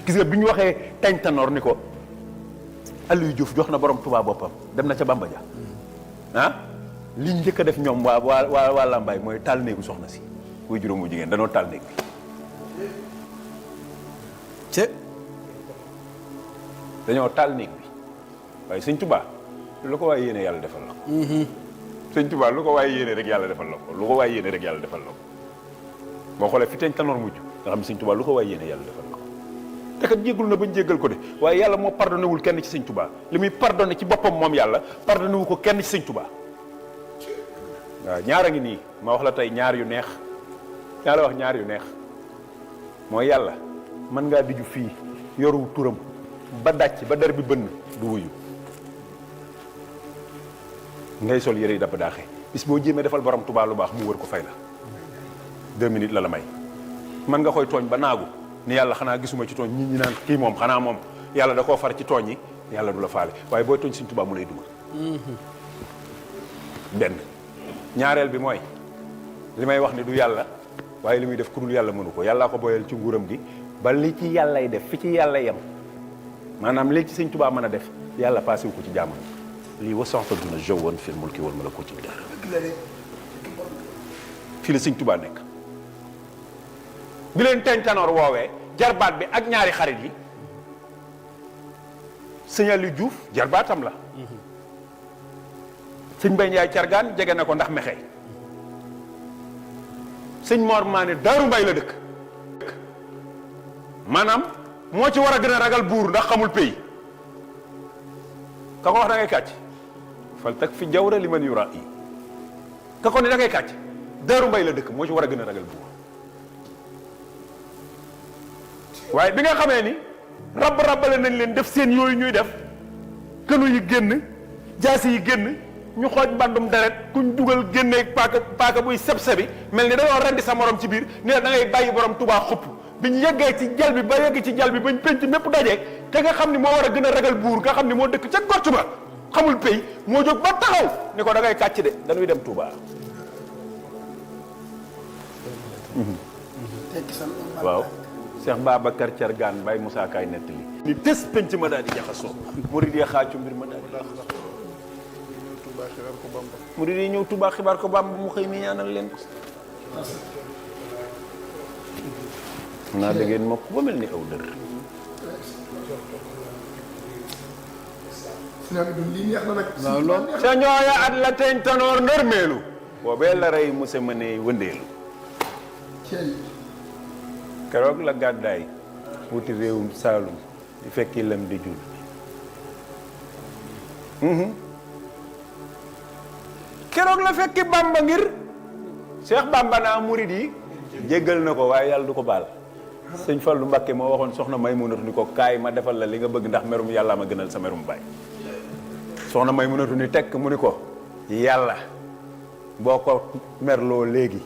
gis nga bi ñu waxee Teñ Tanoor ni ko Aliou Diouf jox na borom Touba boppam dem na ca Bamba ja ah li ñu njëkk a def ñoom waa Lambaay mooy taal néegu soxna si wuy juróom bu jigéen danoo taal néeg bi dañoo taal néeg bi waaye sëñ Touba lu ko waaye yéene yàlla defal la ko sëñ Touba lu ko waaye yéene rek yàlla defal la ko lu ko waaye yéene rek yàlla defal la ko boo xoolee fi Teñ Tanoor mujj nga xam ne sëñ Touba lu ko waaye yéene yàlla defal la ko te kat jéggul na bañ jéggal ko de waaye yàlla moo pardonné wul kenn ci sëñ Touba li muy pardonné ci boppam moom yàlla pardonné wu ko kenn ci sëñ Touba waaw ñaar a ngi nii ma wax la tey ñaar yu neex ñaar wax ñaar yu neex mooy yàlla mën ngaa diju fii yoru turam ba dàcc ba der bi bënn du wuyu ngay sol yëre yi dabb daaxee bis boo jéemee defal borom Touba lu baax mu wër ko fay la 2 minutes la may mën nga koy tooñ ba naagu ni yàlla xanaa gisuma ci tooñ ñi naan kii moom xanaa moom yàlla da koo far ci tooñ yi yàlla du la faale waaye booy tooñ Sëñ Tuubaa mu lay duma benn ñaareel bi mooy li may wax ni du yàlla waaye li muy def ku dul yàlla mënu ko yàllaa ko boyal ci nguuram gi ba li ci yàllay def fi ci yàlla yem maanaam léegi ci Sëñ Tuubaa mën a def yàlla passé wu ko ci jaamam lii wasanfa duna jowoon fil mulki wal malakuuti bi dara fii la Sëñ Tuubaa nekk bi leen Teñ Tanoor woowee jarbaat bi ak ñaari xarit yi sëñ Aliou Diouf jarbaatam la sëñ Mbay Njaay Cargaan jege na ko ndax mexe sëñ Mor Maane Daaru Mbay la dëkk maanaam moo ci war a gën a ragal buur ndax xamul pays ka ko wax da ngay kàcc fal tak fi jawra li man yura yi ka ko ne da ngay kàcc Daaru Mbay la dëkk moo ci war a gën a ragal buur waaye bi nga xamee ni rabbale nañ leen def seen yooyu ñuy def kënu yi génn jaasi yi génn ñu xooj bandum deret kuñ dugal génneeg paaka buy seb-sebi mel ni dañoo rendi sa morom ci biir ni la da ngay bàyyi borom Tuubaa xupp bi ñu yeggee ci jal bi ba yegg ci jal bi bañ penc mépp dajeeg te nga xam ni moo war a gën a ragal buur nga xam ni moo dëkk ca gott ba xamul pay moo jóg ba taxaw ni ko da ngay kàcc de dañuy dem Tuubaa waaw Cheikh Babacar Cargaan Baye Moussa Kaay nettali ni tës penc ma daal di jaxasoo murid yi xaacu mbir ma daal di jaxasoo murid yi ñëw Touba xibaar ko Bamba mu xëy mi ñaanal leen ko naa da ngeen mokk ba mel ni aw dër waaw loolu sa ñooya at la Teñ Tanoor ndërmeelu boobee la rey musa ma ne wëndeelu keroog la gàddaay wuti réewum Saalum di fekki lam di jul keroog la fekki Bamba ngir Cheikh Bamba naa murid yi jéggal na ko waaye yàlla du ko baal sëñ Fallu Mbakke moo waxoon soxna Maymunatu ni ko kaay ma defal la li nga bëgg ndax merum yàlla ma gënal sa merum baay soxna Maymunatu ni tekk mu ni ko yàlla boo ko merloo léegi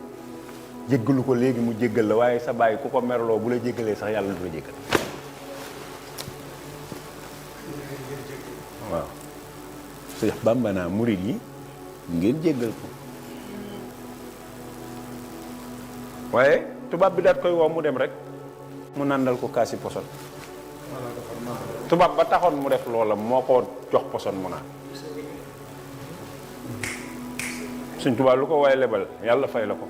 jéggalu ko léegi mu jéggal la waaye sa baay ku ko merloo bu la jéggalee sax yàlla du la jéggal waaw Cheikh Bamba naa murid yi ngeen jéggal ko waaye tubaab bi daat koy woo mu dem rek mu nàndal ko kaasi poson tubaab ba taxoon mu def loola moo ko jox poson mu naan suñ tubaab lu ko waaye lebal yàlla fay la ko